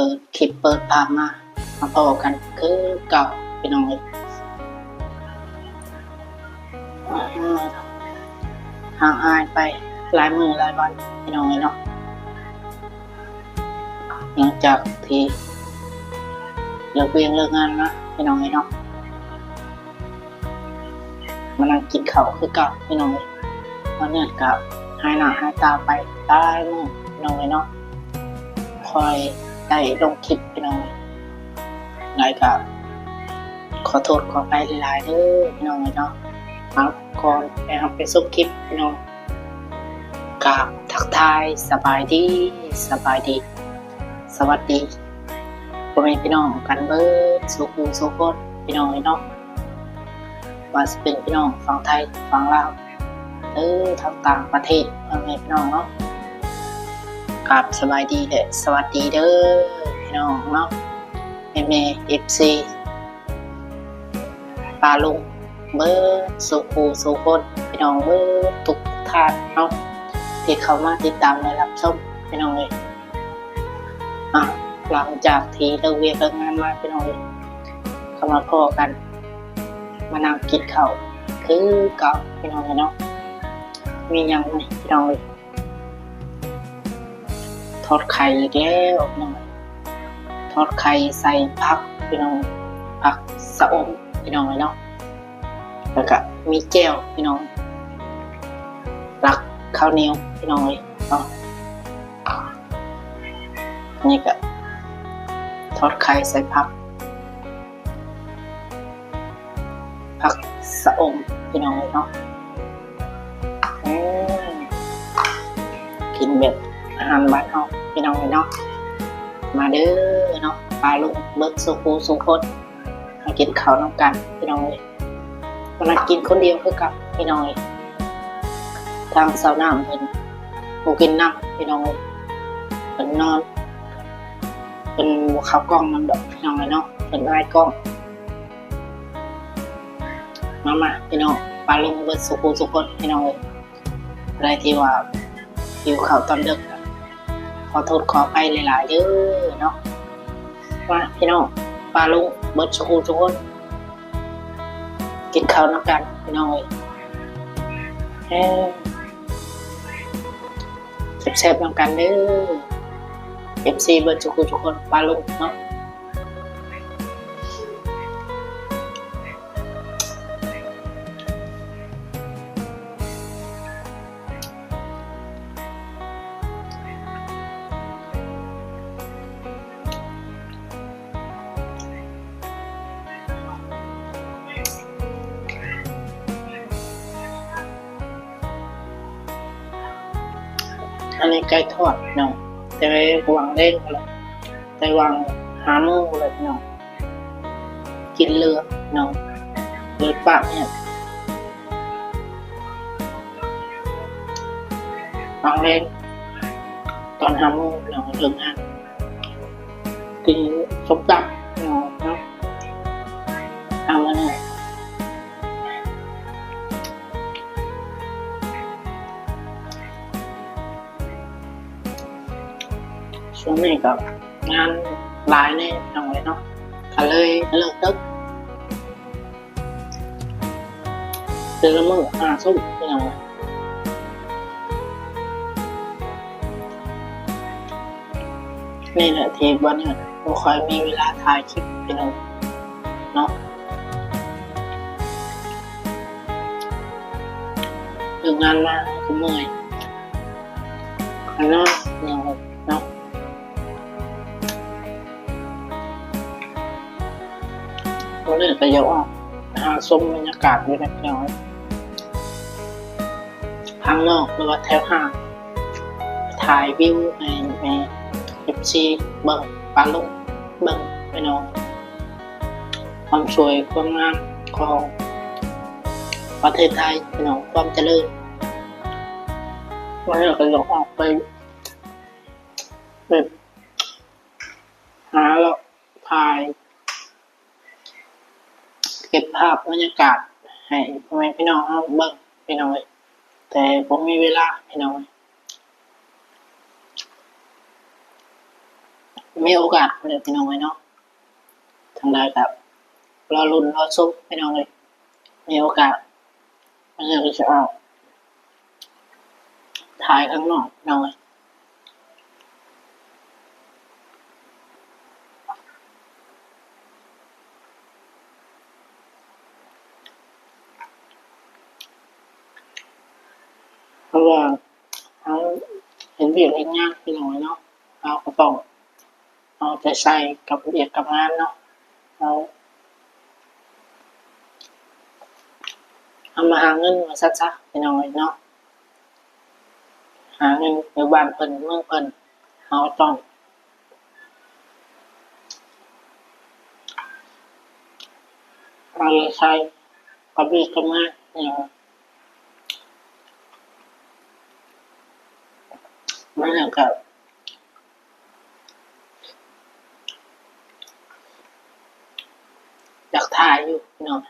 ເປີດຄລິບເປີດພາບມາ ມາພໍ້ກັນຄືເກົ່າພີ່ນ້ອງເອີຍ. ຫ່າງຫາຍໄປຫຼາຍມື້ຫຼາຍວັນພີ່ນ້ອງເອີຍເນາະ ຫຼັງຈາກທີ່ເລີກວຽກເລີກງານມາພີ່ນ້ອງເອີຍເນາະ. ມານັ່ງກິນເຂົ້າຄືເກົ່າພີ່ນ້ອງເອີຍ. ບາງເທື່ອກະຫາຍໜ້າຫາຍຕາໄປຫຼາຍມື້ພີ່ນ້ອງເອີຍເນາະ ຄ່ອຍໄດ້ລົງຄລິບພີ່ນ້ອງເອີຍ. ຫຼາຍກະຂໍໂທດຂໍອະໄພຫຼາຍໆເດີພີ່ນ້ອງເອີຍເນາະ. ເອົາ ກ່ອນໄປຮັບໄປຊົມຄລິບພີ່ນ້ອງ ກາບທັກທາຍສະບາຍດີ ສະບາຍດີ ສະຫວັດດີ ພໍ່ແມ່ພີ່ນ້ອງກັນເບິດສູ່ຜູ້ສູ່ຄົນພີ່ນ້ອງເອີຍເນາະ. ວ່າຊິເປັນພີ່ນ້ອງຝັ່ງໄທຝັ່ງລາວ ຫຼື ທັງຕ່າງປະເທດ ພໍ່ແມ່ພີ່ນ້ອງເນາະ ກາບສະບາຍດີ ແລະ ສະຫວັດດີເດີພີ່ນ້ອງເນາະ ແມ່ໆ ເອັຟຊີ ປ້າລຸງ ເບິດສູ່ຜູ້ສູ່ຄົນ ພີ່ນ້ອງເບິດທຸກທ່ານເນາະ ທີ່ເຂົ້າມາຕິດຕາມ ແລະ ຮັບຊົມ ພີ່ນ້ອງເອີຍ. ອ່ະ ຫຼັງຈາກທີ່ເລີກວຽກເລີກງານມາ ພີ່ນ້ອງເອີຍ ກໍມາພໍ້ກັນ ມານັ່ງກິນເຂົ້າຄືເກົ່າ ພີ່ນ້ອງເອີຍເນາະ. ມີຫຍັງນີ້ ພີ່ນ້ອງເອີຍ? ທອດໄຂ່ອີກແລ້ວພີ່ນ້ອງ ທອດໄຂ່ໃສ່ຜັກພີ່ນ້ອງ ຜັກຊະອົມພີ່ນ້ອງເອີຍເນາະ. ແລ້ວກະມີແຈ່ວພີ່ນ້ອງ ລັກເຂົ້າໜຽວພີ່ນ້ອງເອີຍເນາະ. ນີ້ກະທອດໄຂ່ໃສ່ຜັກ ຜັກຊະອົມພີ່ນ້ອງເອີຍເນາະ. ອືມ ກິນແບບອາຫານບ້ານເຮົາພີ່ນ້ອງເອີຍເນາະ. ມາເດີເນາະ ປ້າລຸງເບິດສູ່ຜູ້ສູ່ຄົນ ມາກິນເຂົ້ານຳກັນພີ່ນ້ອງເອີຍ. ບໍ່ໄດ້ກິນຄົນດຽວຄືກັນພີ່ນ້ອງເອີຍ. ທາງສາວນ້ຳເພິ່ນບໍ່ກິນນຳພີ່ນ້ອງເອີຍ ເພິ່ນນອນ ເພິ່ນບໍ່ເຂົ້າກ້ອງນຳດອກພີ່ນ້ອງເອີຍເນາະ ເພິ່ນອາຍກ້ອງ. ມາໆ ພີ່ນ້ອງ ປ້າລຸງເບິດສູ່ຜູ້ສູ່ຄົນພີ່ນ້ອງເອີຍ. ຜູ້ໃດທີ່ວ່າຫິວເຂົ້າຕອນເດິກ ຂໍໂທດຂໍອະໄພຫຼາຍໆເດີເນາະ. ມາພີ່ນ້ອງ ປ້າລຸງເບິດສູ່ຜູ້ສູ່ຄົນ ກິນເຂົ້ານຳກັນພີ່ນ້ອງເອີຍ. ແຊບໆນຳກັນເດີ ເອັຟຊີເບິດສູ່ຜູ້ສູ່ຄົນ ປ້າລຸງເນາະ. ອັນນີ້ໄກ່ທອດເນາະ ແຕ່ຫວ່າງແລງພຸ້ນແຫຼະ ແຕ່ຫວ່າງຫ້າໂມງພຸ້ນແຫຼະເນາະ. ກິນເຫຼືອເນາະ ເລີຍປາກແຫ້ງ. ຕອນແລງ ຕອນຫ້າໂມງເນາະ ເລີ່ມງານ ກິນສົ້ມຕຳເນາະ ເນາະ ຕຳອັນນີ້. ຊ່ວງນີ້ກໍງານຫຼາຍແດ່ພີ່ນ້ອງເອີຍເນາະ ກໍເລີຍເລີກດຶກ ແຕ່ລະມື້ຫ້າທຸ່ມພີ່ນ້ອງເອີຍ. ນີ້ແຫຼະທີ່ບໍ່ ບໍ່ຄ່ອຍມີເວລາຖ່າຍຄລິບພີ່ນ້ອງເນາະ ເລີກງານມາກໍເມື່ອຍ ກໍນອນເນາະ. ມື້ນີ້ກໍຢາກອອກຫາຊົມບັນຍາກາດຢູ່ເລັກນ້ອຍ ທາງນອກ ຫຼືວ່າແຖວຫ້າງ ຖ່າຍວິວໃຫ້ ໃຫ້ເອັຟຊີເບິ່ງ ປາລຸງເບິ່ງ ພີ່ນ້ອງ ຄວາມສວຍຄວາມງາມຂອງປະເທດໄທ ພີ່ນ້ອງ ຄວາມຈະເລີນ. ມື້ນີ້ກໍຢາກອອກໄປ ແບບ ຫາເລາະຖ່າຍ ເກັບພາບບັນຍາກາດໃຫ້ພໍ່ແມ່ພີ່ນ້ອງເຮົາເບິ່ງ ພີ່ນ້ອງເອີຍ ແຕ່ບໍ່ມີເວລາ ພີ່ນ້ອງເອີຍ. ມີໂອກາດພຸ້ນແຫຼະພີ່ນ້ອງເອີຍເນາະ. ຈັ່ງໃດກໍລໍລຸ້ນລໍຊົມພີ່ນ້ອງເອີຍ, ມີໂອກາດ ມັນກໍຊິອອກຂາຍຂ້າງນອກພີ່ນ້ອງເອີຍ. ເພາະວ່າເຮົາເຮັດວຽກເຮັດງານພີ່ນ້ອງເອີຍເນາະ, ເຮົາກໍຕ້ອງເອົາໃຈໃສ່ກັບວຽກກັບງານເນາະ. ເຮົາ ເຮົາມາຫາເງິນວ່າຊັ້ນຊະພີ່ນ້ອງເອີຍເນາະ, ຫາເງິນຢູ່ບ້ານເພິ່ນເມືອງເພິ່ນ, ເຮົາຕ້ອງເອົາໃຈໃສ່ກັບວຽກກັບງານ. ອືມ ມັນຫຍັງກໍ ຢາກຖ່າຍຢູ່ພີ່ນ້ອງ,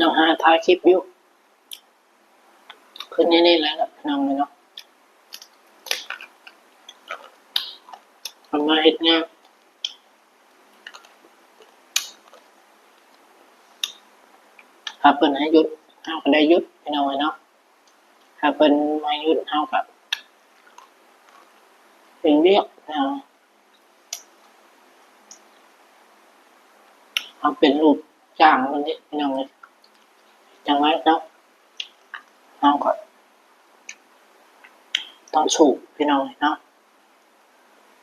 ຍັງຫາຖ່າຍຄລິບຢູ່. ຄືແນວນີ້ແຫຼະພີ່ນ້ອງເອີຍເນາະ, ເຮົາມາເຮັດງານ ຖ້າເພິ່ນໃຫ້ຢຸດ ເຮົາກໍໄດ້ຢຸດພີ່ນ້ອງເອີຍເນາະ, ຖ້າເພິ່ນບໍ່ໃຫ້ຢຸດ ເຮົາກໍເປັນວຽກເນາະ. ເຮົາເປັນລູກຈ້າງເພິ່ນເດ້ພີ່ນ້ອງເອີຍ, ຈັ່ງໃດເນາະ ເຮົາກໍຕ້ອງສູ້ພີ່ນ້ອງເອີຍເນາະ,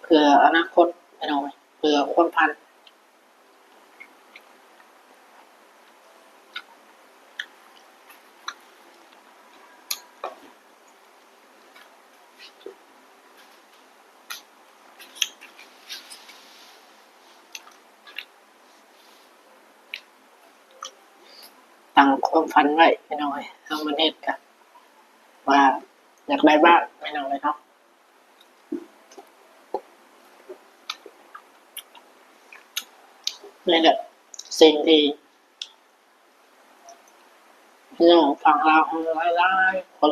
ເພື່ອອະນາຄົດພີ່ນ້ອງເອີຍ, ເພື່ອຄວາມຝັນ. ຕັ້ງຄວາມຝັນໄວ້ພີ່ນ້ອງເອີຍ, ເຮົາມາເຮັດກະວ່າຢາກໄດ້ບ້ານພີ່ນ້ອງເອີຍເນາະ. ນີ້ແຫຼະສິ່ງທີ່ພີ່ນ້ອງຝັ່ງລາວເຮົາຫຼາຍໆຄົນ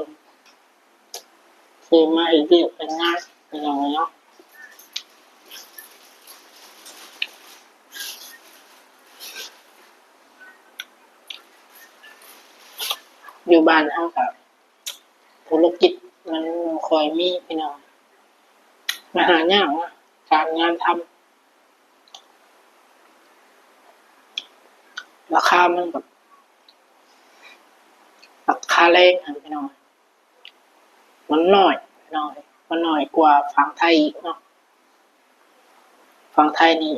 ທີ່ມາເຮັດວຽກເຮັດງານພີ່ນ້ອງເອີຍເນາະ, ຢູ່ບ້ານເຮົາກະ ທຸລະກິດມັນບໍ່ຄ່ອຍມີພີ່ນ້ອງ, ມັນຫາຍາກນະ ການງານທຳ. ລາຄາມັນກໍ ລາຄາແຮງຫັ້ນພີ່ນ້ອງ ມັນໜ້ອຍພີ່ນ້ອງ, ມັນໜ້ອຍກວ່າຝັ່ງໄທອີກເນາະ. ຝັ່ງໄທນີ້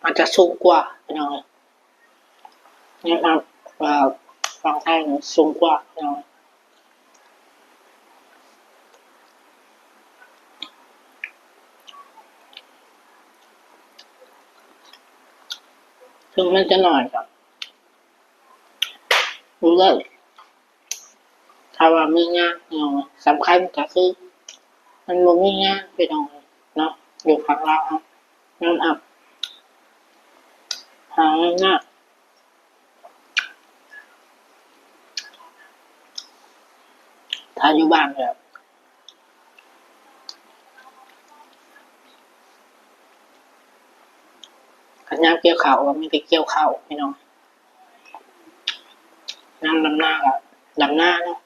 ອາດຈະສູງກວ່າພີ່ນ້ອງເອີຍ, ຍອມຮັບວ່າຝັ່ງໄທນີ້ສູງກວ່າພີ່ນ້ອງ. ເຖິງມັນຈະໜ້ອຍກໍຢູ່ໄດ້ ຖ້າວ່າມີງານເນາະ, ສຳຄັນກໍຄືມັນບໍ່ມີງານພີ່ນ້ອງເນາະ, ຢູ່ຝັ່ງລາວເຮົາຍອມຮັບ ຫາງານຍາກ. ຖ້າຢູ່ບ້ານແລ້ວ ຄັນຍາມກ່ຽວເຂົ້າກໍມີແຕ່ກ່ຽວເຂົ້າພີ່ນ້ອງ, ຍາມດຳນາກໍດຳນາເນາະ.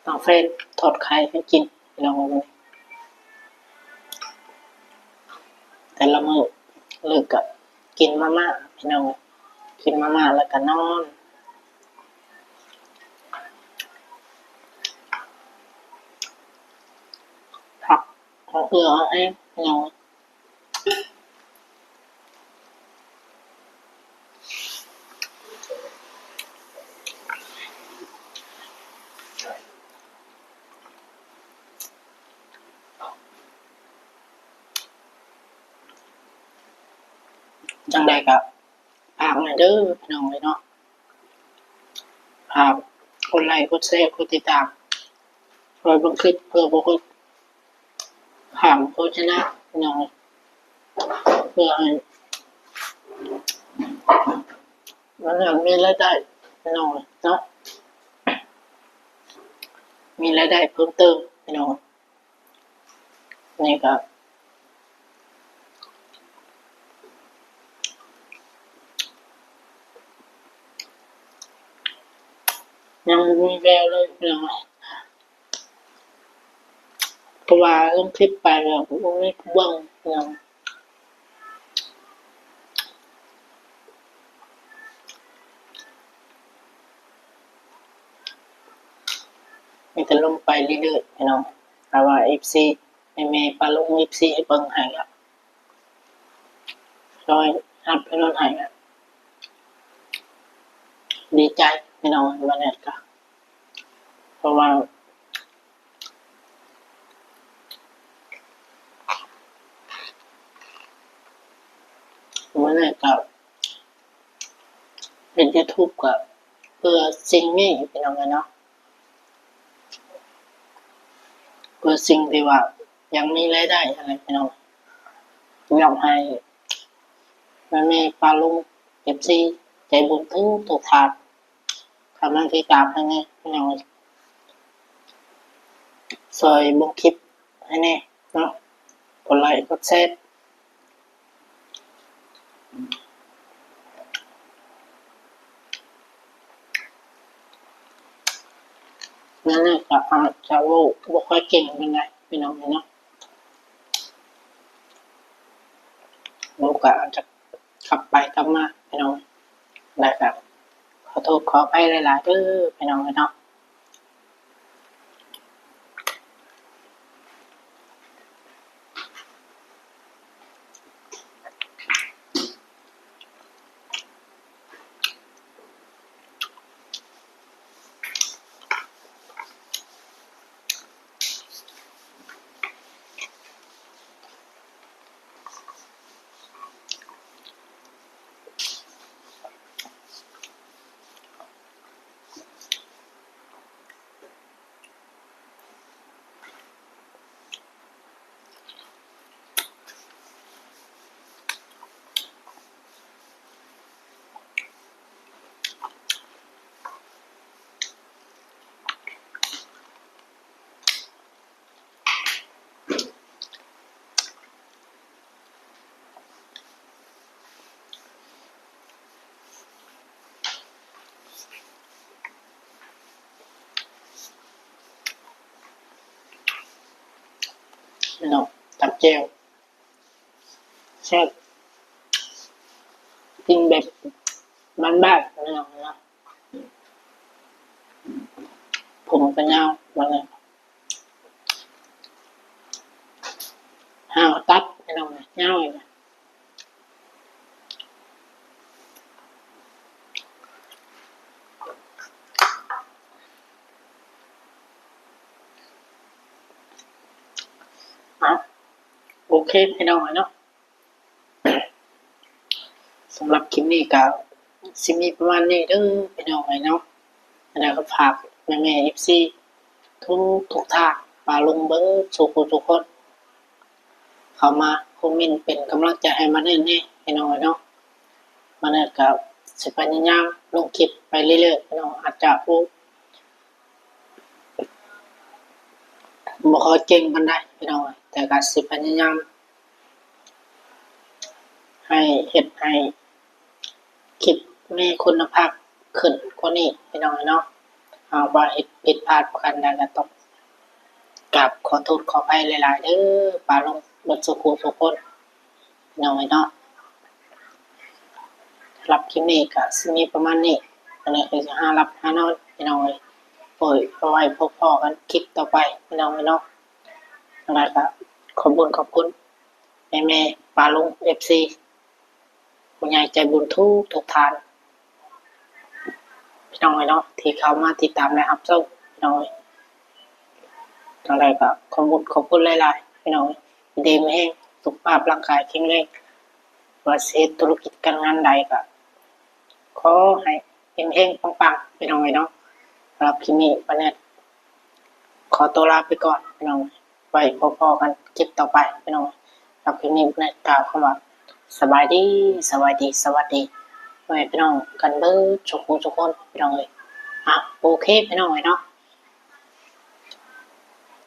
ນ້ອງແຟນທອດໄຂ່ໃຫ້ກິນພີ່ນ້ອງ, ແຕ່ລະມື້ເລີກກໍກິນມາມ່າພີ່ນ້ອງ, ກິນມາມ່າແລ້ວກໍນອນ ພັກ ເຫື່ອອອກແຮງພີ່ນ້ອງ. ຈັ່ງໃດກໍ ເດີພີ່ນ້ອງເອີຍເນາະ. ຝາກກົດໄລ ກົດແຊ ກົດຕິດຕາມ ຊ່ອຍເບິ່ງຄລິບ ເພື່ອບໍ່ໃຫ້ຂ້າມໂຄສະນາພີ່ນ້ອງເອີຍ ເພື່ອໃຫ້ມັນມີລາຍໄດ້ພີ່ນ້ອງເອີຍເນາະ ມີລາຍໄດ້ເພີ່ມເຕີມພີ່ນ້ອງ. ນີ້ກໍຍັງບໍ່ມີແວວເລີຍພີ່ນ້ອງ ເພາະວ່າລົງຄລິບໄປແລ້ວບໍ່ມີຜູ້ເບິ່ງພີ່ນ້ອງ. ມີແຕ່ລົງໄປເລື້ອຍໆພີ່ນ້ອງ. ຖ້າວ່າເອັຟຊີ ແມ່ໆ ປ້າລຸງ ເອັຟຊີ ເບິ່ງໃຫ້ກໍຊ່ອຍຮັບໃຫ້ໜູນໃຫ້ກໍດີໃຈພີ່ນ້ອງ. ວ່າແນ່ກໍ ເພາະວ່າມື້ນີ້ກໍເຮັດ YouTube ກໍເພື່ອສິ່ງນີ້ພີ່ນ້ອງເອີຍເນາະ ເພື່ອສິ່ງທີ່ວ່າຢາກມີລາຍໄດ້ຫັ້ນແຫຼະພີ່ນ້ອງ. ຢາກໃຫ້ແມ່ໆ ປ້າລຸງ ເອັຟຊີ ໃຈບຸນທຸກໆທ່ານ ກຳລັງຕິດຕາມໃຫ້ແດ່ພີ່ນ້ອງ ຊ່ອຍເບິ່ງຄລິບໃຫ້ແດ່ເນາະ ກົດໄລ ກົດແຊ. ແມ່ນີ້ກໍອາດຈະເວົ້າບໍ່ຄ່ອຍເກັ່ງປານໃດພີ່ນ້ອງເອີຍເນາະ ເວົ້າກໍອາດຈະຂັບໄປຂັບມາພີ່ນ້ອງ ແລ້ວກໍຂໍໂທດຂໍອະໄພຫຼາຍໆເດີພີ່ນ້ອງເອີຍເນາະ. ເນາະ ຕຳແຈ່ວ ແຊບ ກິນແບບບ້ານໆເນາະ ຜົມກໍຍາວ ບັດນີ້ຫາວຕັດພີ່ນ້ອງ ຍາວອີກ. ເອົາ ໂອເຄພີ່ນ້ອງເນາະ ສຳລັບຄລິບນີ້ກໍຊິມີປະມານນີ້ເດີພີ່ນ້ອງເອີຍເນາະ. ແລ້ວກໍຝາກແມ່ໆ ເອັຟຊີ ທຸກໆທ່ານ ປ້າລຸງເບິດສູ່ຜູ້ສູ່ຄົນ ເຂົ້າມາຄອມເມັນເປັນກຳລັງໃຈໃຫ້ມາເນີດແດ່ພີ່ນ້ອງເອີຍເນາະ. ມາເນີດກໍຊິພະຍາຍາມລົງຄລິບໄປເລື້ອຍໆ ພີ່ນ້ອງ ອາດຈະບໍ່ ບໍ່ຄ່ອຍເກັ່ງປານໃດພີ່ນ້ອງ ແຕ່ກໍຊິພະຍາຍາມໃຫ້ ເຮັດໃຫ້ຄລິບມີຄຸນນະພາບຂຶ້ນກວ່ານີ້ພີ່ນ້ອງເນາະ. ຫາກວ່າເຮັດຜິດພາດປະການໃດກໍຕ້ອງກາບຂໍໂທດຂໍອະໄພຫຼາຍໆເດີ ປ້າລຸງເບິດສູ່ຜູ້ສູ່ຄົນ ພີ່ນ້ອງເອີຍເນາະ. ສຳລັບຄລິບນີ້ກໍຊິມີປະມານນີ້ ອັນນີ້ກໍຊິຫາຫຼັບຫານອນພີ່ນ້ອງເອີຍ. ໂອ້ຍ ເອົາໄວ້ພົບພໍ້ກັນຄລິບຕໍ່ໄປພີ່ນ້ອງເອີຍເນາະ. ຈັ່ງໃດກໍຂອບຄຸນ ຂອບຄຸນແມ່ໆ ປ້າລຸງ ເອັຟຊີ ຜູ້ໃຫຍ່ໃຈບຸນທຸກໆທ່ານ ພີ່ນ້ອງເອີຍເນາະ ທີ່ເຂົ້າມາຕິດຕາມ ແລະ ຮັບຊົມພີ່ນ້ອງເອີຍ. ຈັ່ງໃດກໍຂອບຄຸນ ຂອບຄຸນຫຼາຍໆ ພີ່ນ້ອງເອີຍ. ຢູ່ດີມີແຮງ ສຸຂະພາບຮ່າງກາຍແຂງແຮງ ວ່າຊິເຮັດທຸລະກິດການງານໃດກໍ ຂໍໃຫ້ເຮັງໆ ປັງໆ ພີ່ນ້ອງເອີຍເນາະ. ສຳລັບຄລິບນີ້ ປ້າແນດຂໍຕົວລາໄປກ່ອນພີ່ນ້ອງ, ໄວ້ພົບພໍ້ກັນຄລິບຕໍ່ໄປພີ່ນ້ອງ. ສຳລັບຄລິບນີ້ ປ້າແນດກ່າວຄຳວ່າ ສະບາຍດີ ສະບາຍດີ ສະຫວັດດີ ພໍ່ແມ່ພີ່ນ້ອງກັນເບິດທຸກຜູ້ທຸກຄົນພີ່ນ້ອງເອີຍ. ອ່ະ ໂອເຄພີ່ນ້ອງເອີຍເນາະ.